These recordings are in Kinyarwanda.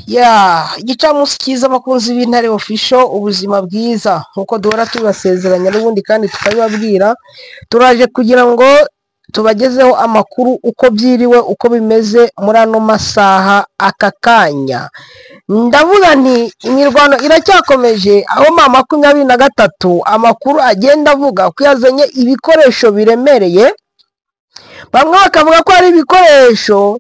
Ya igicamunsi cyiza abakunzi b'Intare Official, ubuzima bwiza nk'uko duhora tubasezeranya n'ubundi kandi tukabibabwira. Turaje kugira ngo tubagezeho amakuru uko byiriwe, uko bimeze muri ano masaha aka kanya. Ndavuga nti imirwano iracyakomeje, aho M23 amakuru agenda avuga ko yazanye ibikoresho biremereye, bamwe bakavuga ko ari ibikoresho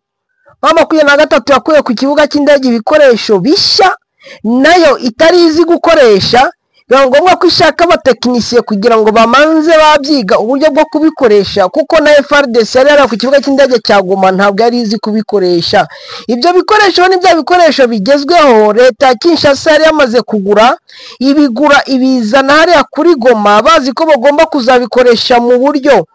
M23 yakuye ku kibuga cy'indege, ibikoresho bishya nayo itari izi gukoresha. Biba ngombwa ko ishaka abatekinisiye kugira ngo bamanze babyiga uburyo bwo kubikoresha, kuko na FARDC yari yari ku kibuga cy'indege cya Goma ntabwo yari izi kubikoresha. Ibyo bikoresho ni bya bikoresho bigezweho leta ya Kinshasa yari yamaze kugura, ibigura ibizana hariya kuri Goma, bazi ko bagomba kuzabikoresha mu buryo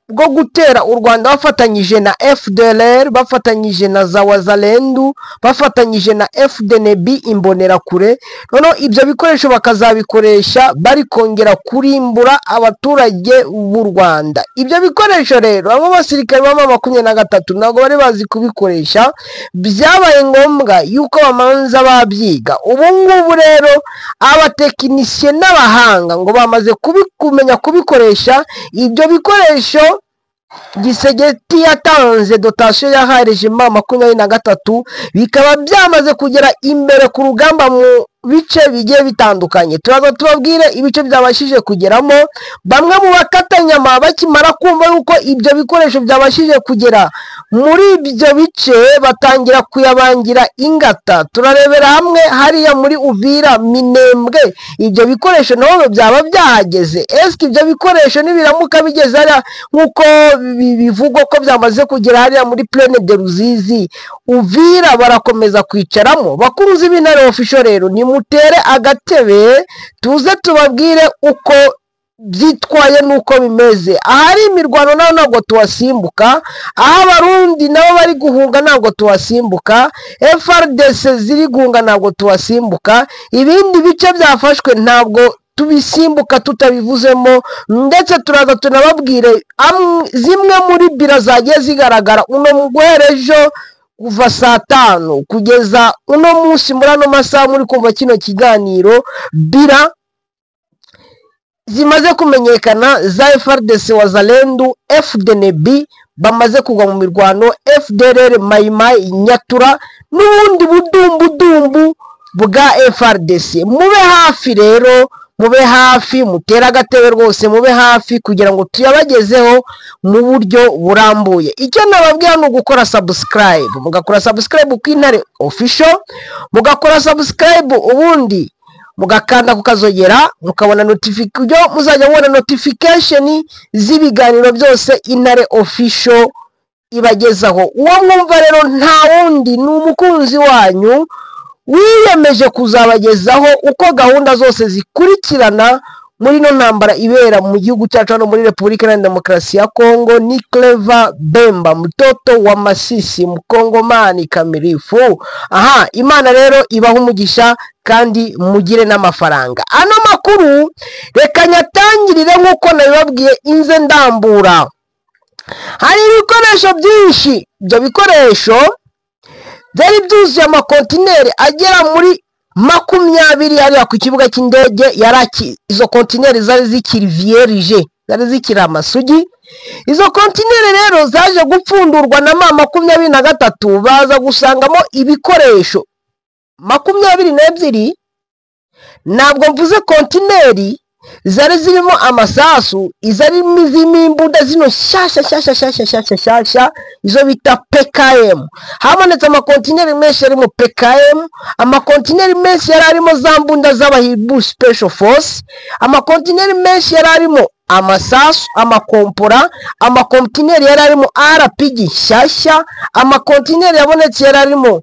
bwo gutera u Rwanda bafatanyije na FDLR, bafatanyije na za Wazalendu, bafatanyije na FDNB Imbonerakure. Noneho ibyo bikoresho bakazabikoresha bari kongera kurimbura abaturage b'u Rwanda. Ibyo bikoresho rero abo basirikare ba M23 ntabwo bari bazi kubikoresha, byabaye ngombwa yuko bamanza babyiga. Ubu ngubu rero abatekinisiye n'abahanga ngo bamaze kumenya kubikoresha. Ibyo bikoresho Tshisekedi yatanze dotation yahareje M23 bikaba byamaze kugera imbere ku rugamba mu bice bigiye bitandukanye. Turaza tubabwire ibice byabashije kugeramo. Bamwe mu bakatanyama bakimara kumva yuko ibyo bikoresho byabashije kugera muri ibyo bice batangira kuyabangira ingata. Turarebera hamwe hariya muri Uvira, Minembwe, ibyo bikoresho nabo byaba byahageze. Eske ibyo bikoresho nibiramuka bigeze hariya nk'uko bivugwa ko byamaze kugera hariya muri Plaine de Ruzizi, Uvira barakomeza kwicaramo? Bakunzi b'Intare Official rero nimutere agatebe tuze tubabwire uko byitwaye n'uko bimeze. Ahari imirwano naho ntabwo tuhasimbuka, aho Abarundi nabo bari guhunga ntabwo tuhasimbuka, FARDC ziri guhunga ntabwo tuhasimbuka, ibindi bice byafashwe ntabwo tubisimbuka tutabivuzemo. Ndetse turaza tunababwire zimwe muri bira zagiye zigaragara uno guhera ejo kuva saa 5 kugeza uno munsi muri ano masaha muri kumva kino kiganiro, bira zimaze kumenyekana za FARDC, Wazalendu, FDNB bamaze kugwa mu mirwano, FDLR, Maimai, Nyatura n'ubundi budumbudumbu bwa FARDC. Mube hafi rero, mube hafi, mutere agatebe rwose, mube hafi kugira ngo tuyabagezeho mu buryo burambuye. Icyo nababwira ni ugukora subscribe, mugakora subscribe ku Intare Official, mugakora subscribe ubundi mugakanda kukazogera, mukabona notification, muzajya mubona notification z'ibiganiro byose Intare Official ibagezaho. Uwo mwumva rero nta wundi ni umukunzi wanyu wiyemeje kuzabagezaho uko gahunda zose zikurikirana muri ino ntambara ibera mu gihugu cyacu hano muri Repubulika Iharanira Demokarasi ya Kongo. Ni Clever Bemba, mtoto wa Masisi, mkongomani kamilifu. Aha, Imana rero ibaha umugisha kandi mugire n'amafaranga. Ano makuru reka nyatangirire nk'uko nabibabwiye inze ndambura. Hari ibikoresho byinshi, ibyo bikoresho byari byuzuye amakontineri agera muri 20 hariya ku kibuga cy'indege. Izo kontineri zari zikiri vierge, zari zikiri amasugi. Izo kontineri rero zaje gupfundurwa na M23, baza gusangamo ibikoresho 22. Ntabwo mvuze kontineri zari zirimo amasasu, izari zirimo imbunda zino nshyashya nshyashya nshyashya nshyashya nshyashya, izo bita PKM. Habonetse amakontineri menshi arimo PKM, amakontineri menshi yari arimo za mbunda z'abahibu Special Force, amakontineri menshi yari arimo amasasu, amakompora, amakontineri yari arimo RPG nshyashya, amakontineri yabonetse yari arimo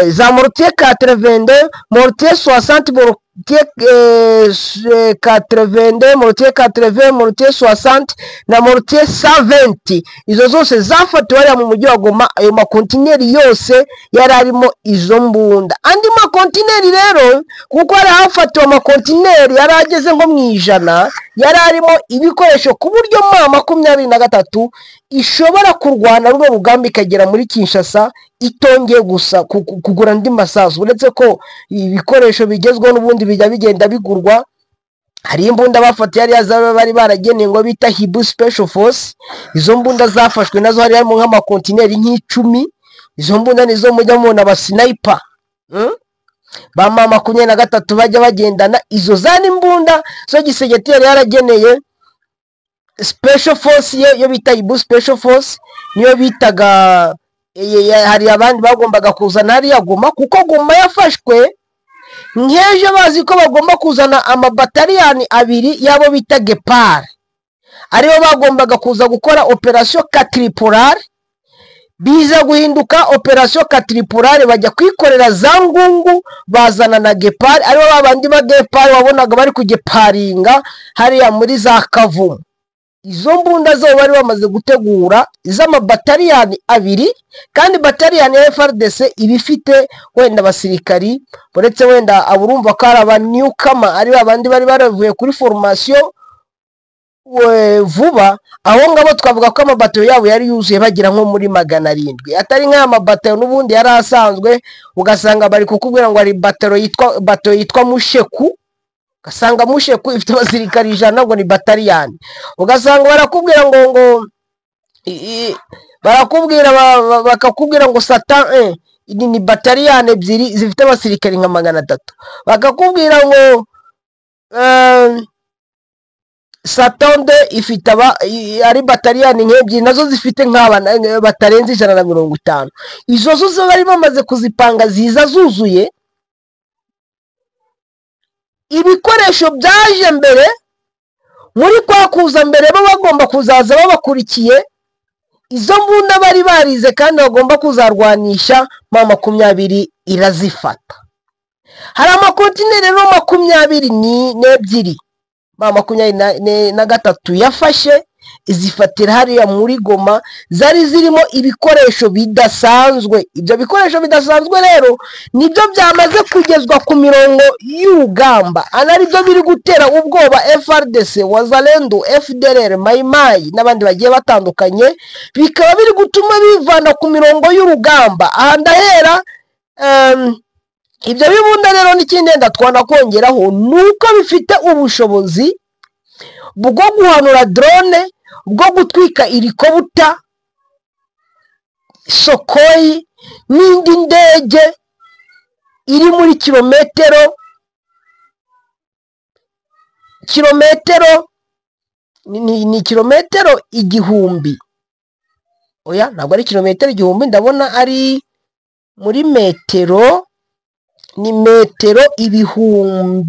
za mortier 82, mortier 60. 82, mortier 80, mortier 60 na mortier 120. Izo zose zafatiwe hariya mu mujyi wa Goma. Ayo makontineri yose yari arimo izo mbunda. Andi makontineri rero, kuko hari hafatiwe amakontineri yari ageze nko mu 100, yari arimo ibikoresho ku buryo M23 ishobora kurwana runo rugamba ikagera muri Kinshasa itongeye gusa kugura andi masasu, uretse ko ibikoresho bigezweho n'ubundi bijya bigenda bigurwa. Hari imbunda bafatiye hariya zaba bari barageneye ngo bita Hibu Special Force. Izo mbunda zafashwe nazo hari harimo nk'amakontineri nk'10. Izo mbunda nizo mujya mubona abasniper ba M23 bajya bagendana. Izo zari imbunda zo Tshisekedi yari yarageneye Special Force ye, yo bita Hibu Special Force, niyo bitaga. Hari abandi bagombaga kuzana hariya Goma, kuko Goma yafashwe nk'ejo bazi ko bagomba kuzana amabataliyani 2 y'abo bita Gepard, aribo bagombaga kuza gukora operation Quadripolare. Biza guhinduka operation Quadripolare, bajya kwikorera za ngungu, bazana na Gepard, aribo babandi ba Gepard wabonaga bari kugeparinga hariya muri za Kavumu. Izo mbunda zo bari bamaze gutegura iz'amabataliyani 2, kandi bataliyani ya FARDC iba ifite wenda abasirikari, uretse wenda aburumva ko ari aba newcomer, ari babandi bari baravuye kuri formation vuba aho ngabo, twavuga ko amabatayo yabo yari yuzuye bagera nko muri 700, atari nk'aya mabatayo n'ubundi yari asanzwe. Ugasanga bari kukubwira ngo hari batayo yitwa Musheku, ugasanga Musheku ifite abasirikari 100 ngo ni bataliyani. Ugasanga barakubwira ngo barakubwira bakakubwira ngo Satan ni bataliyani 2 zifite abasirikari nka 300, bakakubwira ngo Satonde ifite ari bataliyani nk'ebyiri nazo zifite nk'aba batarenze 150. Izo zo bari bamaze kuzipanga ziza zuzuye. Ibikoresho byaje mbere muri kwa kuza mbere bo bagomba kuzaza babakurikiye. Izo mbunda bari barize kandi bagomba kuzarwanisha, M20 irazifata. Hari amakontineri rero 22 M23 yafashe, izifatira hariya muri Goma, zari zirimo ibikoresho bidasanzwe. Ibyo bikoresho bidasanzwe rero nibyo byamaze kugezwa ku mirongo y'urugamba, anari byo biri gutera ubwoba FARDC, Wazalendo, FDLR, Mai Mai n'abandi bagiye batandukanye, bikaba biri gutuma bivana ku mirongo y'urugamba. Aha ndahera ibyo bibunda rero n'ikindi wenda twanakongeraho nuko bifite ubushobozi bwo guhanura drone, bwo gutwika helicopter, Sukhoi n'indi ndege iri muri kilometero ni kilometero 1000. Oya, ntabwo ari kilometero 1000, ndabona ari muri metero, ni metero 3000,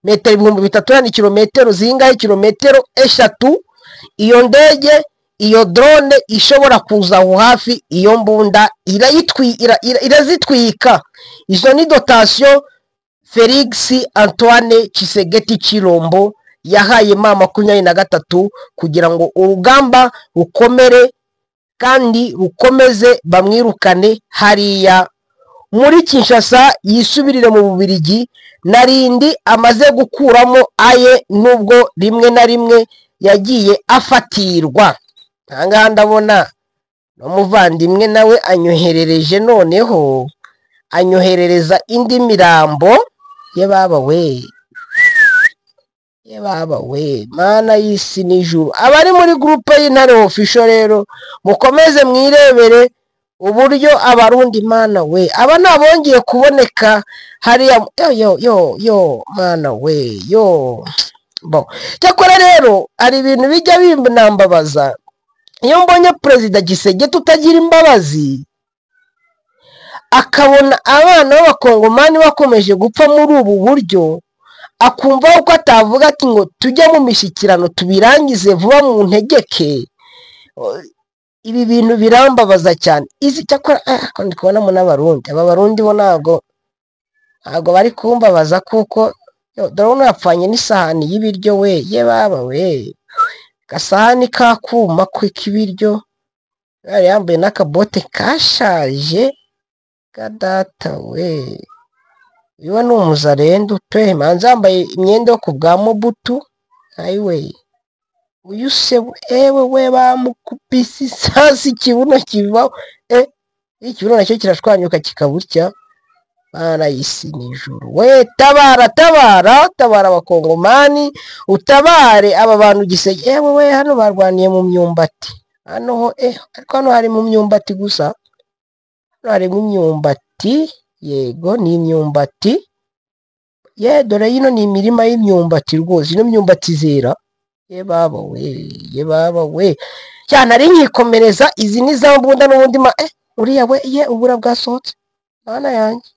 metero 3000 ni kilometero zingahe? Kilometero 3. Iyo ndege, iyo drone ishobora kuza aho hafi, iyo mbunda irazitwika. Izo ni dotation Felix Antoine Tshisekedi Tshilombo yahaye M23 kugira ngo urugamba rukomere kandi rukomeze, bamwirukane hariya muri Kinshasa, yisubirire mu Bubiligi. Narindi amaze gukuramo aye, nubwo rimwe na rimwe yagiye afatirwa. Ahangaha ndabona n'umuvandimwe nawe anyoherereje, noneho anyoherereza indi mirambo ye. Baba we, ye baba we, Mana y'isi n'ijuru! Abari muri groupe y'Intare Official rero mukomeze mwirebere uburyo Abarundi, Mana we, aba nabongeye kuboneka hariya. Yo yo yo yo, Mana we, yo bo. Cyakora rero hari ibintu bijya binambabaza iyo mbonye Perezida Tshisekedi utagira imbabazi, akabona abana b'Abakongomani bakomeje gupfa muri ubu buryo, akumva ko atavuga ati ngo tujye mu mishyikirano tubirangize vuba mu ntegeke. Ibi bintu birambabaza cyane. Izi cyakora ndi kubonamo n'Abarundi. Aba Barundi bo ntabwo bari kumbabaza, kuko dore uno yapfanye n'isahani y'ibiryo we, ye baba we, gasahani k'akuma k'ibiryo, yari yambaye n'akabote kashaje ka data we. Uyu ni umuzarendo pe, manza yambaye imyenda yo ku bwa Mobutu, ayiwe. Uyu se ewe we, bamukubise isasi ikibuno kivaho, ikibuno nacyo kirashwanyuka kikabutya. Mana y'isi n'ijuru we, tabara, tabara, tabara Abakongomani, utabare aba bantu Gisege. Ewe we, hano barwaniye mu myumbati hano ho, ariko hano hari mu myumbati gusa, hano harimo imyumbati, yego ni imyumbati ye. Dore yino ni imirima y'imyumbati rwose, ino myumbati zera. Ye baba we, ye baba we, cyane ari nkikomereza. Izi ni za mbunda n'ubundi ma uriya we, ye ubura bwasohotse, mana yanjye.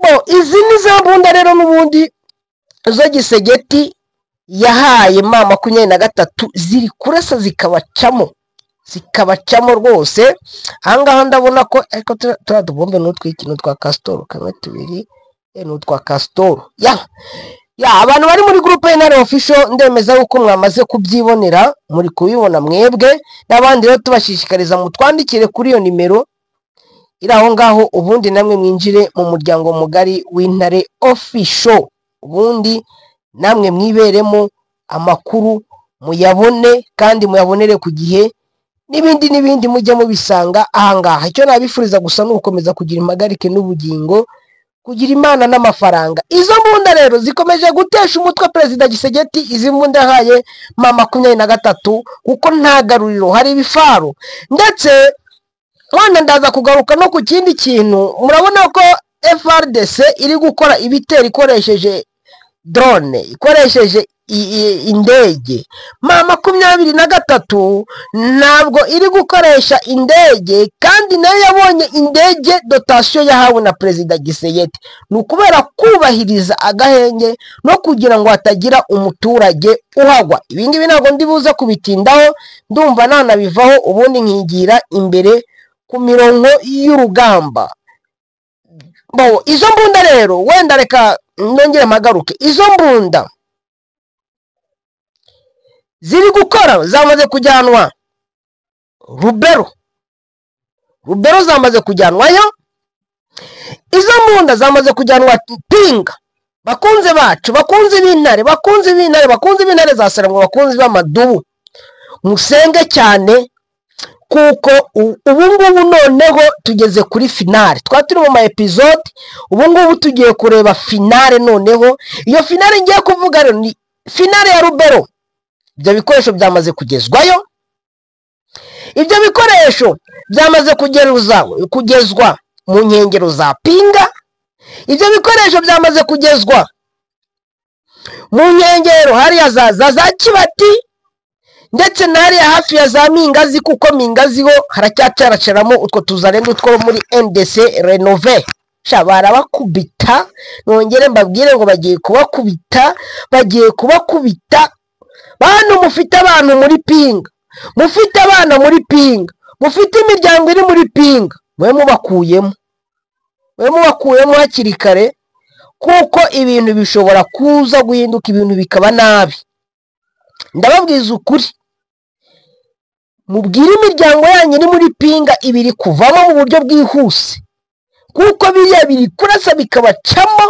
Bo izi ni za mbunda rero n'ubundi zo Gisegeti yahaye M23, ziri kurasa zikabacamo, zikabacamo rwose. Ahangaha ndabona ko ariko turiya tubombe ni utw'iki? Ni utwa Castor, kamwe, tubiri, ni utwa Castor. Ya abantu bari muri groupe y'Intare Official, ndemeza yuko mwamaze kubyibonera, muri kubibona mwebwe n'abandi. Rero tubashishikariza mutwandikire kuri iyo nimero iri aho ngaho, ubundi namwe mwinjire mu muryango mugari w'Intare Official, ubundi namwe mwiberemo, amakuru muyabone kandi muyabonere ku gihe, n'ibindi n'ibindi mujye mubisanga ahangaha. Icyo nabifuriza gusa ni ugukomeza kugira impagarike n'ubugingo, kugira Imana n'amafaranga. Izo mbunda rero zikomeje gutesha umutwe Perezida Gisegeti, izi mbunda yahaye M23, kuko nta garuriro, hari ibifaru. Ndetse wenda ndaza kugaruka no ku kindi kintu. Murabona ko FARDC iri gukora ibitero ikoresheje drone, ikoresheje indege. M23 ntabwo iri gukoresha indege, kandi nayo yabonye indege dotation yahawe na Perezida Gisegeti. Ni ukubera kubahiriza agahenge no kugira ngo hatagira umuturage uhagwa. Ibi ngibi ntabwo ndi buze kubitindaho, ndumva nanabivaho ubundi nkigira imbere ku mirongo y'urugamba. Bo izo mbunda rero, wenda reka nongere mpagaruke, izo mbunda ziri gukora zamaze kujyanwa Rubero, Rubero zamaze kujyanwayo, izo mbunda zamaze kujyanwa Pinga. Bakunze bacu, bakunze b'intare, bakunze b'intare, bakunze b'intare za Salomo, bakunze b'amadubu, musenge cyane, kuko ubu ngubu noneho tugeze kuri finale. Twari turi mu ma episode, ubu ngubu tugiye kureba finale. Noneho iyo finale ngiye kuvuga rero ni finale ya Rubero. Ibyo bikoresho byamaze kugezwayo, ibyo bikoresho byamaze kugezwa mu nkengero za Pinga, ibyo bikoresho byamaze kugezwa mu nkengero hariya za Kibati, ndetse na hariya hafi ya za Mingazi, kuko Mingazi ho haracyacaracaramo utwo tuzarendo two muri NDC Renove. Sha barabakubita, nongere mbabwire ngo bagiye kubakubita, bagiye kubakubita. Bantu mufite abantu muri Pinga, mufite abana muri Pinga, mufite imiryango iri muri Pinga, mwe mubakuyemo, mwe mubakuyemo hakiri kare, kuko ibintu bishobora kuza guhinduka, ibintu bikaba nabi. Ndababwiza ukuri, mubwire imiryango yanyu iri muri Pinga ibiri kuvamo mu buryo bwihuse, kuko biriya biri kurasa bikabacamo,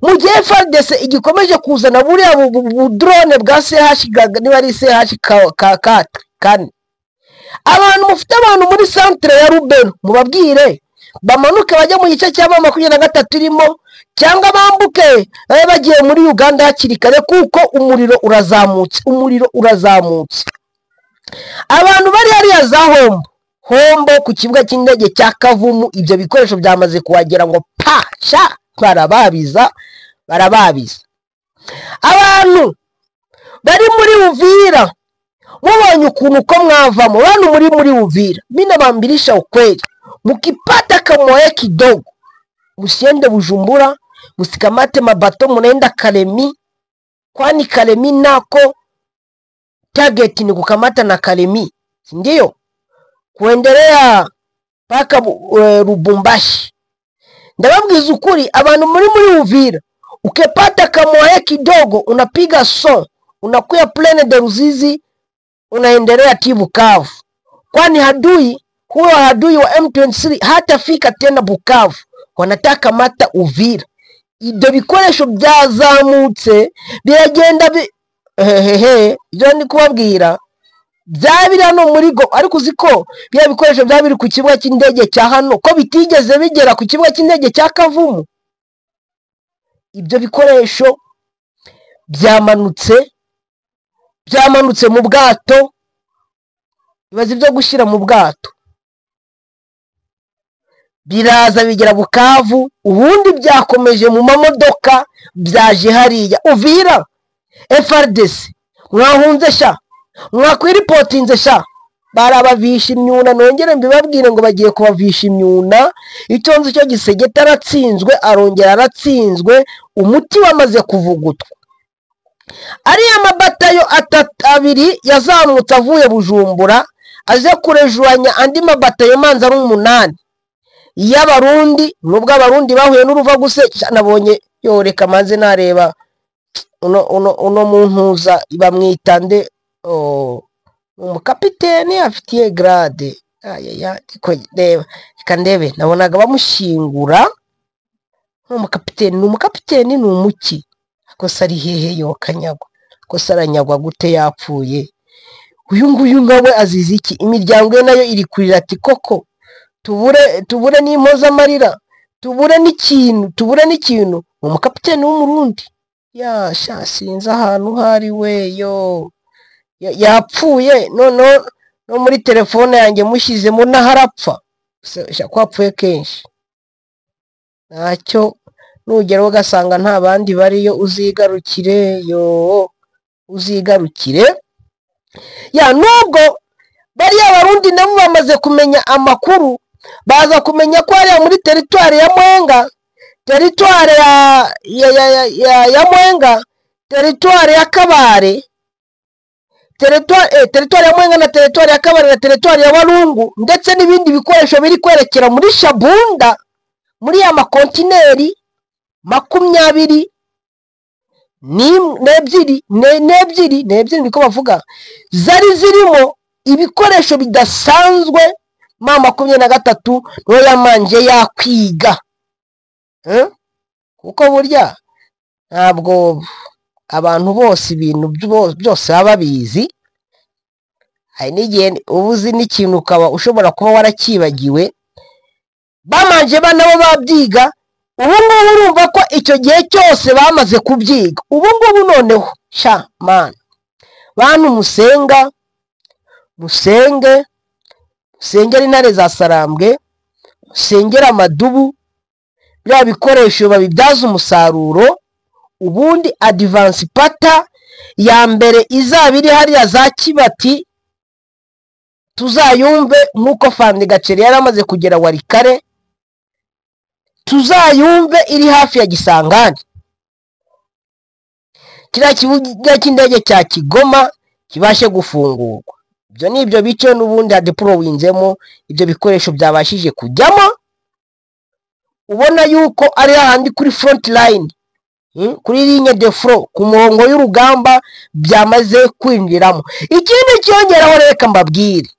mu gihe FARDC igikomeje kuzana buriya budrone bwa CH, niba ari CH 4. Abantu mufite abantu muri centre ya Rubero, mubabwire bamanuke bajye mu gice cya 23 irimo, cyangwa bambuke babe bagiye muri Uganda hakiri kare, kuko umuriro urazamutse, umuriro urazamutse. Abantu bari hariya za Hombo, Hombo ku kibuga cy'indege cya Kavumu, ibyo bikoresho byamaze kuhagera ngo pa sha, barababiza, barababiza. Abantu bari muri Uvira, mubonye ukuntu ko mwavamo. Bantu muri Uvira, mimi nabambirisha ukweli, mukipata kamoye kidogo musiende Bujumbura, musikamate mabato munaenda Kalemi, kwani Kalemi nako target ni kukamata na Kalemi, si ndio? kuendelea mpaka Lubumbashi. Ndababwiza ukuri, abantu muri Uvira, ukipata kamoye kidogo unapiga son, unakuya Plaine de Ruzizi, unaendelea ti Bukavu, kwani hadui huyo hadui wa M23 hatafika tena Bukavu, wanataka mata Uvira. Ibyo bikoresho byazamutse biragenda hehehe, ibyo ndi kubabwira byaba biri hano muri go, ariko uzi ko biriya bikoresho byaba biri ku kibuga cy'indege cya hano, ko bitigeze bigera ku kibuga cy'indege cya Kavumu. Ibyo bikoresho byamanutse mu bwato, bibaza ibyo gushyira mu bwato, biraza bigera Bukavu, ubundi byakomeje mu mamodoka byaje hariya Uvira. FARDC mwahunze sha, mwakwiripotinze sha, barabavisha imyuna. Nongere mbibabwire ngo bagiye kubavisha imyuna. Icyo nzi cyo Gisegeti aratsinzwe, arongera aratsinzwe, umuti wamaze kuvugutwa. Ariya mabatayo atatu abiri yazamutse avuye Bujumbura aje kurejuranya andi mabatayo manza ari 8 y'Abarundi, nubwo Abarundi bahuye n'uruva guseca. Nabonye yoreka manze nareba uno muntuza bamwita nde, umukapiteni afitiye grade ayaya, reba reka ndebe, nabonaga bamushingura nk'umukapiteni. Ni umukapiteni ni umuki kosa ari hehe yokanyagwa, kosa aranyagwa gute yapfuye? Uyu nguyu ngawe azize iki? Imiryango ye nayo iri kurira ati koko tubure n'impozamarira, tubure n'ikintu, tubure n'ikintu. Umukapiteni w'Umurundi ya sha, sinzi ahantu hari we yo yapfuye. Noneho no muri telefone yanjye mushyizemo n'aharapfa ko apfuye kenshi, ntacyo nugeraho ugasanga nta bandi bariyo, uzigarukire yo, uzigarukire ya. Nubwo bariya Barundi nabo bamaze kumenya amakuru, baza kumenya ko hariya muri teritwari ya Mwenga, teritwari ya Mwenga, teritwari ya Kabare, teritwari ya Mwenga na teritwari ya Kabare na teritwari ya Walungu, ndetse n'ibindi bikoresho biri kwerekera muri Shabunda, muri ya makontineri 22 n'ebyiri niko bavuga, zari zirimo ibikoresho bidasanzwe. Ma 23 niyo yamanje yakwiga, kuko burya ntabwo abantu bose ibintu byose baba babizi. Hari n'igihe uba uzi n'ikintu ukaba ushobora kuba warakibagiwe. Bamanje nabo babyiga, ubu ngubu urumva ko icyo gihe cyose bamaze kubyiga. Ubu ngubu noneho sha mana, bantu musenga, musenge, musengere intare za Sarambwe, musengere amadubu, bya bikoresho babibyaza umusaruro. Ubundi advance pata ya mbere izaba iri hariya za Kibati tuzayumve, nk'uko Fandi Gaceri yari amaze kugera Warikare, tuzayumve iri hafi ya Gisangani, kiriya kibuga cy'indege cya Kigoma kibashe gufungurwa. Ibyo ni ibyo bice n'ubundi hadeporowinzemo ibyo bikoresho byabashije kujyamo, ubona yuko ari hahandi kuri front line, kuri ligne de front, ku murongo y'urugamba byamaze kwinjiramo. Ikindi cyongeraho reka mbabwire,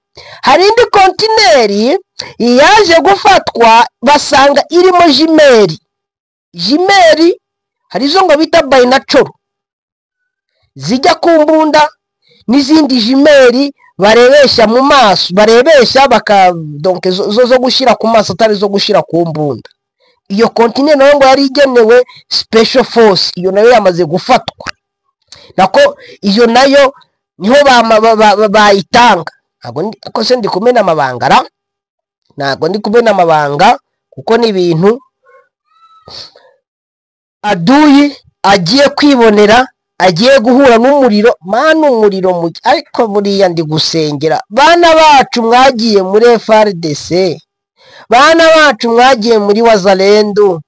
hari indi kontineri yaje gufatwa basanga irimo jimeri. Jimeri hari izo ngo bita bayinacoro zijya ku mbunda, n'izindi jimeri barebesha mu maso, barebesha baka donc zo gushyira ku maso atari zo gushyira ku mbunda. Iyo kontineri nayo ngo yari igenewe special force, iyo nayo yamaze gufatwa, nako iyo nayo niho bayitanga. Ntabwo se ndi kumena amabanga ra, ntabwo ndi kumena amabanga, kuko ni ibintu aduyi agiye kwibonera, agiye guhura n'umuriro. Mana umuriro muke, ariko buriya ndi gusengera bana bacu mwagiye muri FARDC, bana bacu mwagiye muri Wazalendo,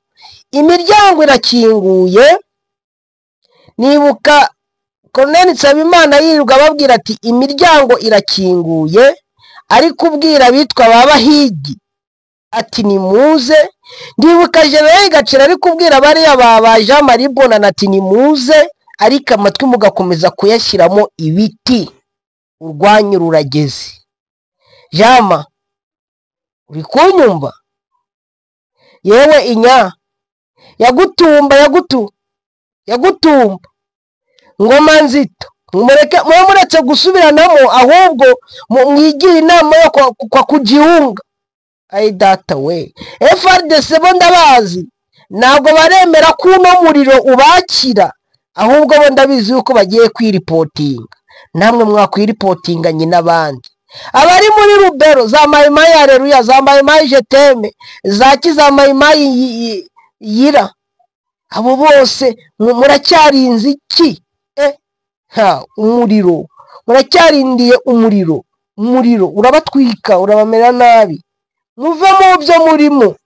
imiryango irakinguye. Nibuka Colonel Nsabimana yirirwa ababwira ati imiryango irakinguye, ari kubwira abitwa ba Bahigi ati nimuze. Ndibuka General Gacira ari kubwira bariya ba Jean Marie Bonane ati nimuze, ariko amatwi mugakomeza kuyashyiramo ibiti, urwanyu rurageze. Jama, uri kunyumva? Yewe inya yagutumba yagutumba ngoma nzito, mureke muretse gusubiranamo, ahubwo mwigire inama yo kwa kujiunga. Ayi data we, FARDC bo ndabazi ntabwo baremera ko uno muriro ubakira, ahubwo bo ndabizi yuko bagiye kwiripotinga. Namwe mwakwiripotinganye n'abandi abari muri Rubero, za Mayimayi Haleluya, za Mayimayi Jeteme, za Kiza Mayimayi Yira, abo bose muracyarinze iki? Umuriro muracyarindiye umuriro, umuriro urabatwika, urabamera nabi. Muve mu byo murimo,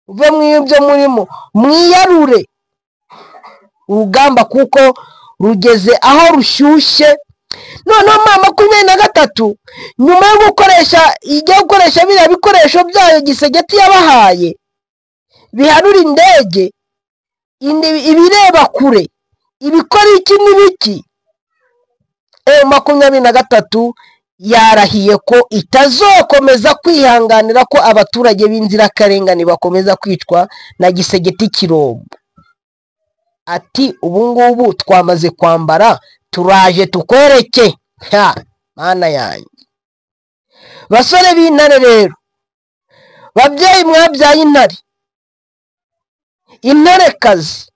muve mu byo murimo, mwiyarure urugamba kuko rugeze aho rushyushye. Noneho M23 nyuma yo gukoresha ijya gukoresha biriya bikoresho byayo Gisegeti yabahaye bihanura indege, ibireba kure, ibikora iki n'ibiki, M23 yarahiye ko itazokomeza kwihanganira ko abaturage b'inzirakarengane bakomeza kwicwa na Gisegeti Kirombo. Ati ubu ngubu twamaze kwambara, turaje tukwereke. Ha, mana yanjye, basore b'intare rero, babyeyi mwabyaye intare, intarekazi,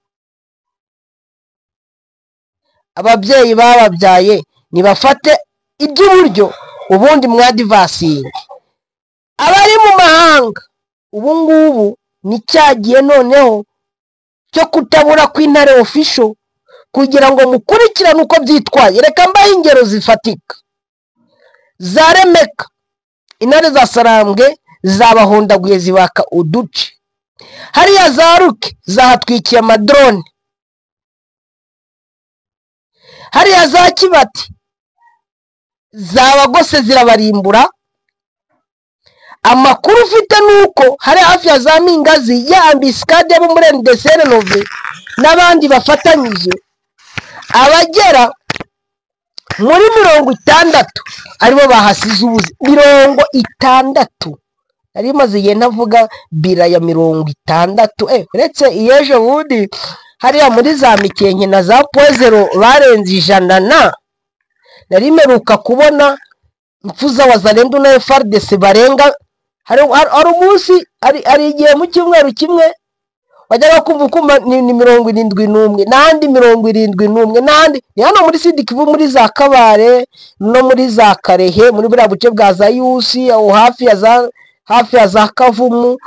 ababyeyi bababyaye nibafate iby'iburyo, ubundi mwadivasinge. Abari mu mahanga ubu ngubu ni cyagiye noneho cyo kutabura kw'Intare Official kugira ngo mukurikirane uko byitwaye. Reka mbahe ingero zifatika za Remeka. Intare za Sarambwe zabahondaguye zibaka uduce, hariya za Ruke zahatwikiye amadrone, hariya za Kibati zabagose zirabarimbura. Amakuru ufite nuko hari hafi ya za Mingazi ya ambisikade bo muri NDC Renove n'abandi bafatanyije, abagera muri 60 aribo bahasize ubuzi. 60 nari maze igihe ntavuga bira ya 60. Uretse iyejo bundi hariya muri za Mikenke na za Poezero barenze 100 na nari meruka kubona mfuza wa Zalendo na FARDC barenga. Hari umunsi hari igihe mu cyumweru kimwe wajyaga kumva ukumva ni 71 n'andi 71 n'andi. Ni hano muri Sud Kivu, muri za Kabare no muri za Karehe, muri buriya buce bwa za Yusi, aho hafi ya za Kavumu,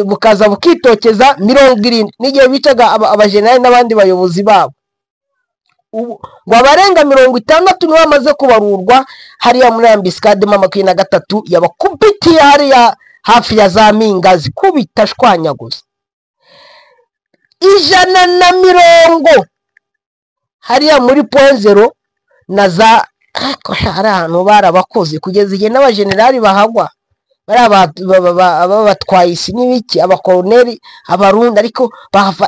bukaza bukitokeza 70 n'igihe bicaga abajenerali n'abandi bayobozi babo. Ngo abarenga 60 nibo bamaze kubarurwa hariya muri ambisikade M23 yabakubitiye hariya hafi ya za Mingazi, kubita shwanyaguza 120 hariya muri Point Zero na za hari ahantu barabakoze kugeza igihe n'abajenerali bahagwa, batwaye isi n'ibiki, abakoroneri abarundi, ariko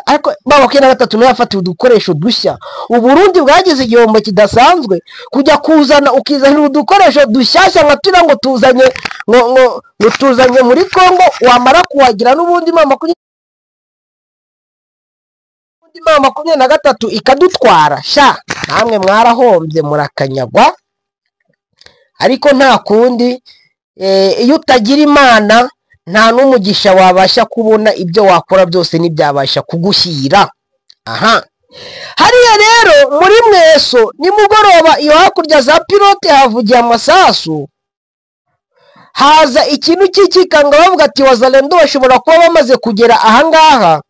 ariko M23 niyo yafatiwe udukoresho dushya. Uburundi bwagize igihombo kidasanzwe kujya kuzana ukizanira udukoresho dushyashya nka turiya ngo tuzanye ngo tuzanye muri Kongo, wamara kuhagira n'ubundi M23 ikadutwara. Sha namwe mwarahombye murakanyagwa, ariko nta kundi. Iyo utagira Imana nta n'umugisha wabasha kubona, ibyo wakora byose ntibyabasha kugushyira. Aha hariya rero muri Mweso nimugoroba, iyo hakurya za Pilote havugiye amasasu, haza ikintu cy'ikikanga bavuga ati Wazalendo bashobora kuba bamaze kugera ahangaha,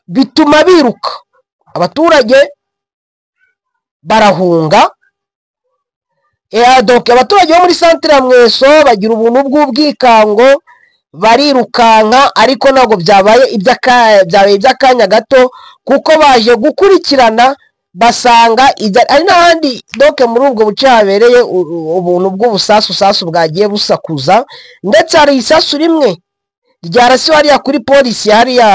bituma biruka abaturage barahunga. Donc abaturage bo muri centre ya Mweso bagira ubuntu bw'ubwikango barirukanka, ariko ntabwo byabaye iby'akanya gato, kuko baje gukurikirana Basanga ari n'ahandi doke muri ubwo buce habereye ubuntu bw'ubusasu bwagiye busakuza, ndetse hari isasu rimwe ryarasiwe hariya kuri polisi hariya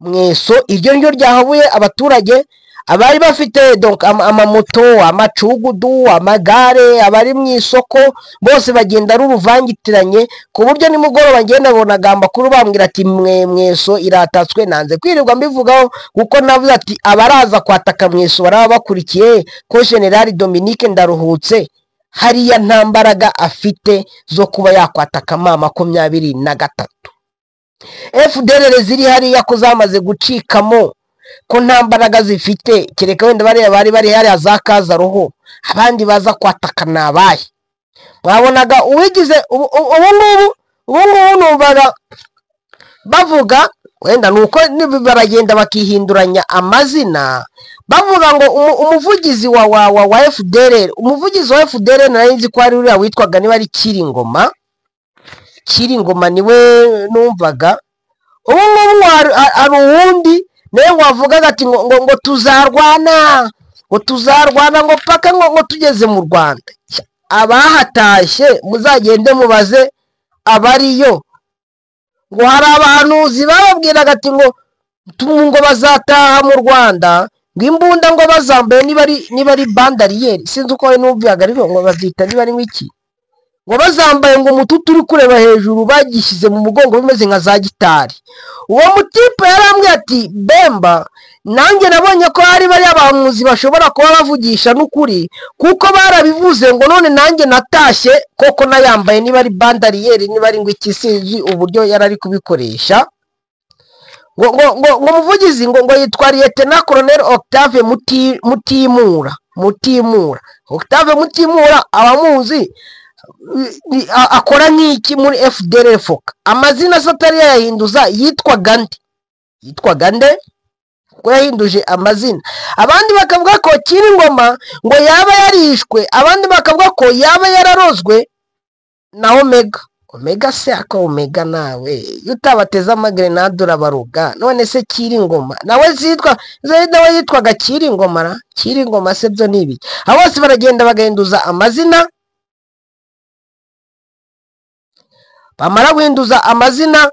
Mweso, iryo niryo ryahabuye abaturage abari bafite donc amamoto, amacugudu, amagare, abari mu isoko bose bagenda ari uruvangitiranye, ku buryo nimugoroba ngenda nabonaga amakuru bambwira ati mwe Mweso iratatswe. Nanze kwirirwa mbivugaho kuko navuze ati abaraza kwataka Mweso baraba bakurikiye ko General Dominique Ndaruhutse hariya nta mbaraga afite zo kuba yakwataka M23. FDLR ziri hariya ko zamaze gucikamo, ko nta mbaraga zifite, kereka wenda bariya bari bari hariya za Kazaroho, abandi baza kwataka ni abahe? Mwabonaga uwigize ubu ngubu numvaga bavuga wenda nuko baragenda bakihinduranya amazina, bavuga ngo umuvugizi wa FDLR, umuvugizi wa FDLR nari nzi ko ari uriya witwaga niba ari Kiringoma, Kiringoma niwe numvaga. Ubu ngubu hari uwundi nawe wavugaga ati ngo ngo tuzarwana, ngo tuzarwana ngo paka ngo tugeze mu Rwanda. Abahatashye muzagende mubaze abariyo, ngo hari abahanuzi bababwiraga ati ngo bazataha mu Rwanda, ngo imbunda ngo bazambaye niba ari bandariyeri, sinzi uko numvaga ariko ngo bazita niba ari iki, ngo bazambaye ngo umututu uri kureba hejuru bagishyize mu mugongo bimeze nka za gitari. Uwo mutipe yarambwiye ati Bemba, nanjye nabonye ko hari bariya bahanuzi bashobora kuba bavugisha n'ukuri, kuko barabivuze ngo none nanjye natashye koko nayambaye niba ari bandariyeri niba ari ngo iki, sinzi uburyo yari ari kubikoresha. Ngo ngo ngo ngo umuvugizi ngo yitwa Lieutenant Colonel Octave Mutimura, Mutimura Octave Mutimura abamuzi akora nk'iki muri FDLR Foka, amazina se atari yayahinduza, yitwaga nde? Yitwaga nde? Kuko yahinduje amazina. Abandi bakavuga ko Kiringoma ngo yaba yarishwe, abandi bakavuga ko yaba yararozwe na Omega. Omega se ako Omega nawe iyo utabateze amagrenade urabaruga. None se Kiringoma nawe zitwa nawe yitwaga Kiringoma ra? Kiringoma se byo ni ibiki? Abo bose baragenda bagahinduza amazina, bamara guhinduza amazina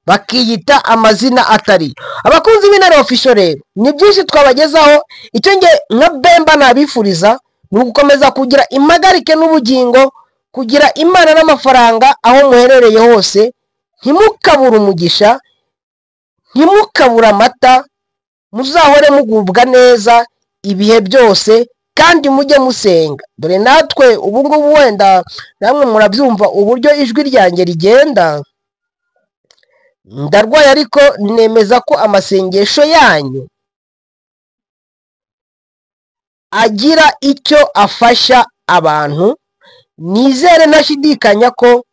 bakiyita amazina atari. Abakunzi b'Intare Official rero ni byinshi twabagezaho. Icyo nge nka Bemba nabifuriza ni ugukomeza kugira impagarike n'ubugingo, kugira Imana n'amafaranga aho muherereye hose, ntimukabure umugisha, ntimukabure amata, muzahore mugubwa neza ibihe byose, kandi mujye musenga. Dore natwe ubu ngubu wenda namwe murabyumva uburyo ijwi ryanjye rigenda, ndarwaye ariko nemeza ko amasengesho yanyu agira icyo afasha abantu. Nizere ntashidikanya ko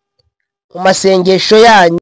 mu masengesho yanyu